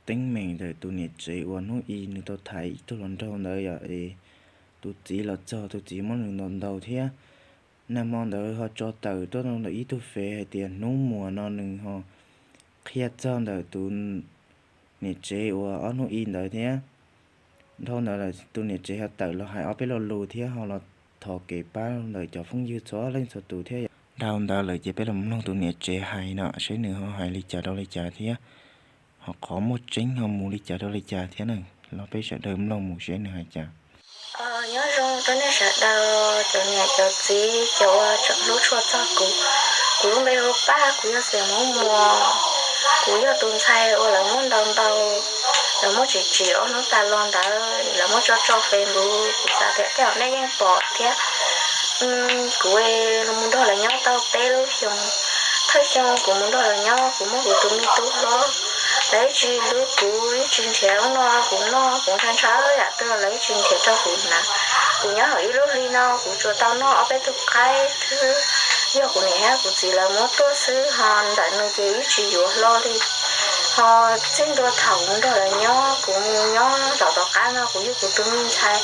teeb meem ntawm tus niam tsev uas hnub i nws tau thaiv ib tug hluas nraug ntawd yom, es tus txiv los txog tus txiv muab nws ntaus ntaus thiab. Nag hmo ntawd ho tso tawm tuaj ntawm ib tug fev hais tias hnub muag no nws ho qhia txog ntawm tus niam tsev uas ob hnub i ntawd thiab. Dhau ntawd lawm tus niam tsev ho tawm los hais ob peb lo lus thiab ho los thov kev pab ntawm cov phooj ywg txhua leej txhua tus thiab. Dhau ntawd lawm ces peb los mloog tus niam tsev hais no seb nws ho hais li cas rau li cas thiab, ho qhov muaj tseeb ho mus li cas rau li cas thiab na. Los peb sawv daws mloog mus seb nws hais cas. Nyob zoo rau nej sawv daws cov niam cov txiv cov uas tseem hlub tshua txog kuv. Kuv lub npe hu Paj, kuv yog xeem Hmoob Muas. Kuv yog tus ntxhais uas lawv muab ntaus ntaus, lawv muab tsim tsim ob hnub tas los ntawd, lawv muab tso tso Facebook, kuv xav tias tej zaum nej yeej pom thiab. Kuv mus nrog lawv nyob tau peb lub xyoos. Thawj xyoo kuv mus nrog lawv nyob, kuv muab kuv tus me tub hlob, lawv ib tsis hlub kuv, ib tsis nrhiav ub no kuv noj, kuv ntshaw ntshaw yam twg lawv ib tsis nrhiav rau kuv hnav. Kuv nyob hauv ib lub hli no kuv tsuas tau noj ob peb tug qaib xwb. Yog kuv niam thiab kuv txiv lawv muab tuaj xwb, ho ntawm nws ces ib tsis yuav hlo li. Ho txij ntua thaum kuv nrog lawv nyob, kuv mus nyob zaum tom qab no kuv yug kuv tus me ntxhais,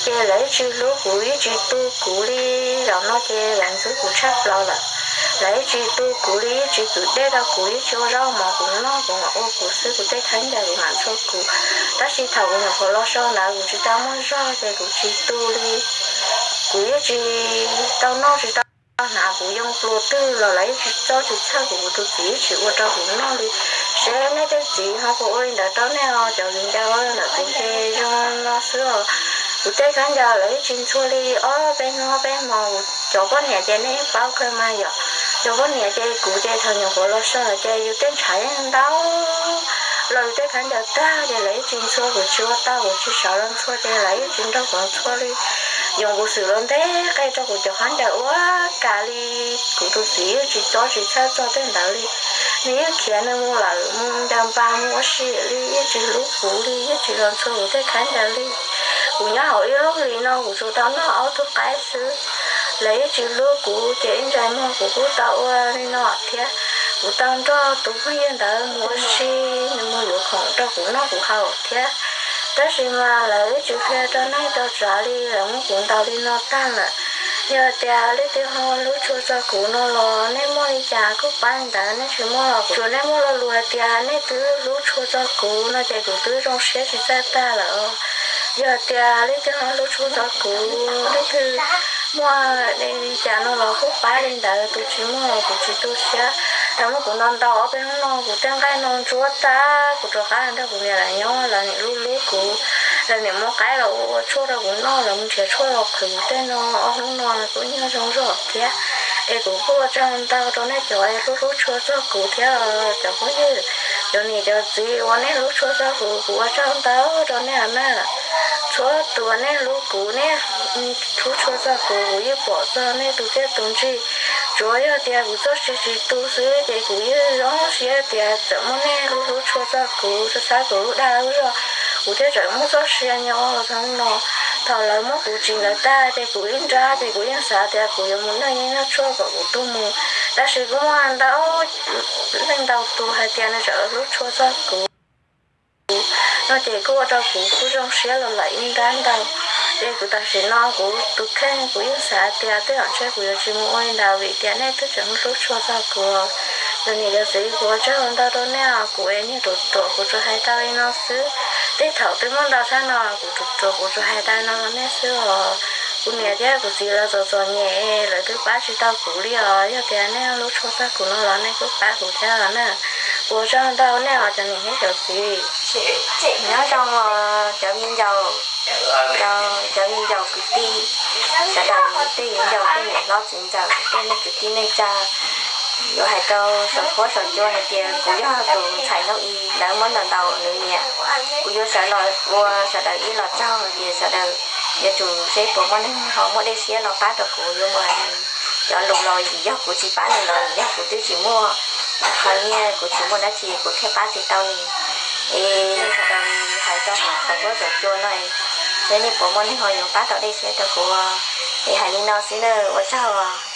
ces lawv ib tsis hlub kuv, ib tsis tu kuv li. Zaum no ces lawv ntxub kuv tshaj plaws lawm. Lawv ib tsis tu kuv li, ib tsis kwv dej rau kuv, ib tsis ua zaub mov kuv noj, kuv mam ua kuv xwb, kuv tej khaub ncaws kuv mam ntxhua kuv. Tab sis thaum kuv nyuam qhuav los so ntawd kuv tsis tau muaj zog ces kuv tsis tu li. Kuv ib tsis tau noj tsis tau hnav, kuv yoo pluas twg los lawv ib tsis txob tsis txhawj kuv, kuv tus txiv ib tsis ua rau kuv noj li. Seb nej tej txiv ho puas ua li ntawd rau nej os cov viv ncaus ntawm kuv ces zoo no xwb os. Kuv tej khaub ncaws lawv ib tsis ntxhua li ob peb hnub ob peb hmo. Cov poj niam ces nej yeej paub kawg mas yom. Cov poj niam ces kuv ces thaum nyuam qhuav los so lawm ces yus tej ntshav yeej ntau los yus tej khaub ncaws tag ces lawv ib tsis ntxhua, kuv tsis ua tau, kuv tsis sawv los ntxhua ces lawv ib tsis nrog kuv ntxhua li. Yoov kuv xwm los ntev qe rau kuv cov khaub ncaws ua cas li. Kuv tus txiv yeej tsis txob tsis txhawj txog tej ntawd li. Nws yeej khiav nws mus lawm, mus ncaws npas mus ua si li, yeej tsis hlub kuv li, yeej tsis los ntxhua kuv tej khaub ncaws li. Kuv nyob hauv ib lub hlis no kuv tsuas tau noj ob tug qaib xwb. Lawv yeej tsis hlub kuv ces ib ntsais muag kuv kuj tau ua li no thiab. Kuv tau nrog tus phooj ywg ntawd mus ua si, nws mus yuav khoom rau kuv noj kuv haus thiab. Tab sis mas lawv yeej tsis qhia rau neeg rau tsav li, lawv muab kuv ntaus li no tag lawm. Yog tias leej twg ho hlub tshua txog kuv no los nej muaj li cas kuj pab li ntawd, nej tsis muaj los tsuas nej muaj lo lus hais tias nej twb hlub tshua txog kuv no ces kuv twb zoo siab tsis txawj tag lawm. Yog tias leej twg ho hlub tshua txog kuv, leej twg muaj li cas no los kuj pab li ntawd, tus tsis muaj los kuv tsis tu siab. Lawv muab kuv ntaus ntaus ob peb hnub no kuv tej nqaij no ntsuab tag, kuv rov qab nrog kuv niam lawv nyob, lawv niam hlub hlub kuv. Lawv niam muab qaib los ua ua tshuaj rau kuv noj, lawv mus nrhiav tshuaj los qhwv tej no, ob hnub no kuj nyob zoo zog thiab. Es kuv kuj ua tsaug ntau rau nej cov hlub hlub tshua txog kuv thiab cov phooj ywg, cov niam cov txiv uas nej hlub tshua txog kuv, kuv ua tsaug ntau rau nej na. Txhua tus uas nej hlub kuv, nej hlub tshua txog kuv, kuv yeej pom txog nej tus txiaj tus ntsig. Tsuas yog tias kuv txoj sia tsis tu xwb ces kuv yeej zoo siab tias txawm muaj nej hlub hlub tshua txog kuv, txhawb txhawb kuv lub dag lub zog, kuv thiaj tseem muaj txoj sia nyob ua txog hnub no. Thaum lawv muab kuv tsim ntawd tag ces kuv ib nrab ces kuv yeej xav tias kuv yuav mus noj yeeb noj tshuaj kom kuv tuag mus, tab sis kuj muaj ntau leej ntau tus hais tias nws tseem hlub tshua txog kuv no ces kuj ua rau kuv kuj zoo siab los lawm ib nrab ntau. Ces kuv tam sim no kuv tus kheej kuv yeej xav tias tej zaum ntshe kuv yuav tsis mus ua li ntawd vim tias nej twb tseem hlub tshua txog kuv. Cov niam cov txiv, kuv ua tsaug ntau rau nej os, kuv es niag ruam ruam kuv tsuas hais tau li no xwb. Tej thaum twb muaj ntau tshaj no kuv ruam ruam kuv tsuas hais tau li no rau nej xwb os. Kuv niam thiab kuv txiv lawv txom txom nyem, lawv twb pab tsis tau kuv li os. Yog tias nej hlub tshua txog kuv no los nej kuj pab kuv thiab os na. Kuv ua tsaug ntau nej os cov niam thiab cov txiv. Nyob zoo os cov viv ncaus, cov viv ncaus kwv tij, sawv daws tej viv ncaus tej niam hlob txiv ntxawm tej neeg kwv tij neej tsa, yuav hais rau saum huab saum cua hais tias kuv yog tus ntxhais hnub i lawv muab ntaus ntaus nws niam. Kuv yuav sawv los ua sawv daws ib los tsaug hais tias sawv daws yuav tsum seb puas muaj neeg ho muaj dej siab los pab rau kuv, yuav mus hais cov lus los yog kuv tsis pab nws los yog kuv twb tsis muaj qhov nyiaj, kuv tsis muaj dab tsi kuv thiaj pab tsis tau nws. Es nej sawv daws hais rau saum huab saum cua no, seb nej puas muaj neeg ho yuav pab tau dej siab rau kuv. Es hais li no xwb na, ua tsaug.